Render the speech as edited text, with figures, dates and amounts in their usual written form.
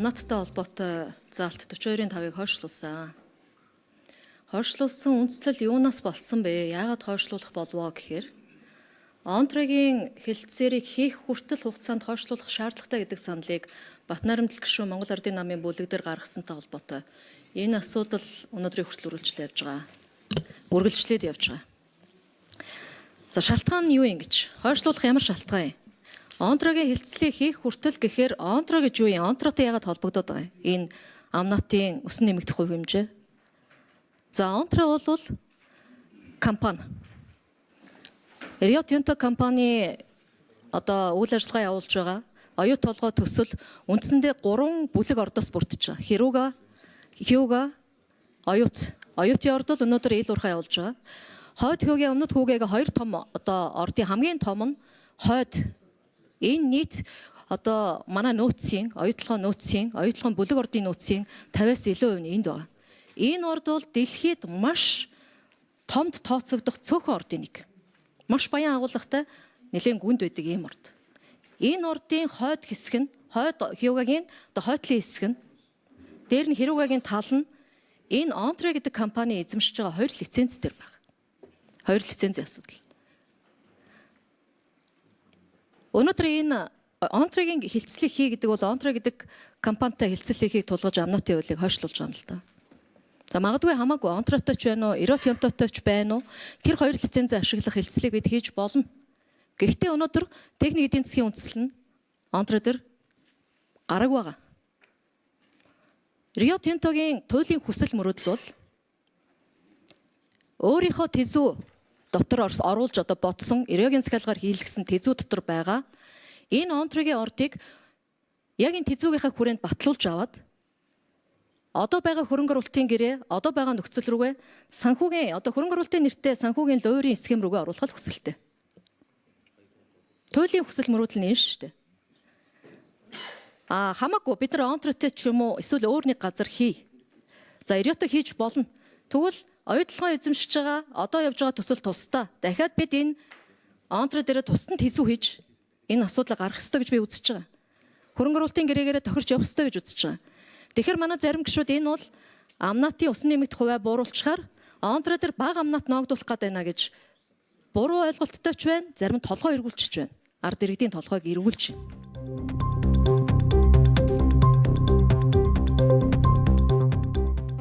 Амнаттай холбоотой заалт 42-ын 5-ыг хойшлуулсан. Хойшлуулсан үндслэл юунаас болсон бэ? Яагаад хойшлуулах болвоо гэхээр Онтрогийн хэлтсэрийг хийх хүртэл хугацаанд хойшлуулах шаардлагатай гэдэг саналыг Батнарамдал гишүүн Монгол Ардын намын бүлэг дээр гаргасантай холбоотой энэ асуудал өнөөдрийн хүртэл үргэлжлээд явж байгаа. Үргэлжлээд явж байгаа. За, шалтгаан нь юу юм гэж? Хойшлуулах ямар шалтгаан юм? Онтрогийн хэлтслийг хийх хүртэл гэхээр онтро гэж юу юм? Онтротой яагаад холбогдоод байгаа юм? Энэ амнатын өсөн нэмэгдэх хувь хэмжээ. За, онтро бол компани. Рио Тинто компани одоо үйл ажиллагаа явуулж байгаа. Оюу толгой төсөл үндсэндээ 3 бүлэг ордоос бүрдэж байгаа. Хирүүга, Хьюга, Оюут. Оюутын орд бол өнөөдөр ил уурхай явуулж байгаа. Хойд Хьюгийн өмнөд Хүүгээг хоёр том одоо ордын хамгийн том нь хойд. Энэ нийт одоо манай нөөцийн, оюутлогын нөөцийн, оюутлогын бүлэг ордын нөөцийн 50-аас илүү хувь нь энд байгаа. Энэ орд бол дэлхийд маш томд тооцогдох цөөхөн ордын нэг. Маш баян агуулгатай нэлээд гүнд байдаг ийм орд. Энэ ордын хойд хэсэг нь, хойд Хьюгагийн одоо хойдлын хэсэг нь, дээр нь Хирүүгагийн тал нь энэ Онтре гэдэг компани эзэмшиж байгаа хоёр лиценз дээр байна. Хоёр лицензийн асуудал. Өнөөдөр энэ Онтрегийн хилцлийг хий гэдэг бол Онтре гэдэг компанитай хилцэл хийхийг тулгаж амнатын хуулийг хойшлуулж байгаа юм л та. За, магадгүй хамаагүй Онтротой ч байна уу, Эрот Янтотой ч байна уу, тэр хоёр лицензээ ашиглах хилцлийг бид хийж болно. Гэхдээ өнөөдөр техник эдийн засгийн үндсэл нь Онтро дээр гараг байгаа. Рио Тинтогийн туйлын хүсэл мөрөөдөл бол өөрийнхөө тэзүү дотор оруулж одоо бодсон Риогийн захиалгаар хийлгсэн тэзүү дотор байгаа энэ Онтрогийн ордыг яг энэ тэзүүгийнхаа хүрээнд батлуулж аваад одоо байгаа хөрөнгө оруулалтын гэрээ, одоо байгаа нөхцөл рүүгээ санхүүгийн одоо хөрөнгө оруулалтын нэртэй санхүүгийн луурийн схем рүүгээ оруулах хүсэлтэй. Туйлын хүсэл мөрөөдөл нь энэ шүү дээ. А хамаагүй бид нар Онтротой ч юм уу эсвэл өөр нэг газар хий. За, Риото хийж болно. Тэгвэл оюутлогоо эзэмшиж байгаа одоо явж байгаа төсөл тусдаа. Дахиад бид энэ Онтро дээрээ тусдан тэсүү хийж энэ асуудлыг гаргах ёстой гэж би үзэж байгаа. Хөрөнгө оруулалтын гэрээгээрээ тохирч явах ёстой гэж үзэж байгаа. Тэгэхээр манай зарим гишүүд энэ бол амнатын усан нэмэгдэх хувиа бууруулчихаар Онтро дээр бага амнат ноогдуулах гээд байна гэж буруу ойлголттой ч байна, зарим нь толгой эргүүлчих байна. Ард иргэдийн толгойг эргүүлж байна.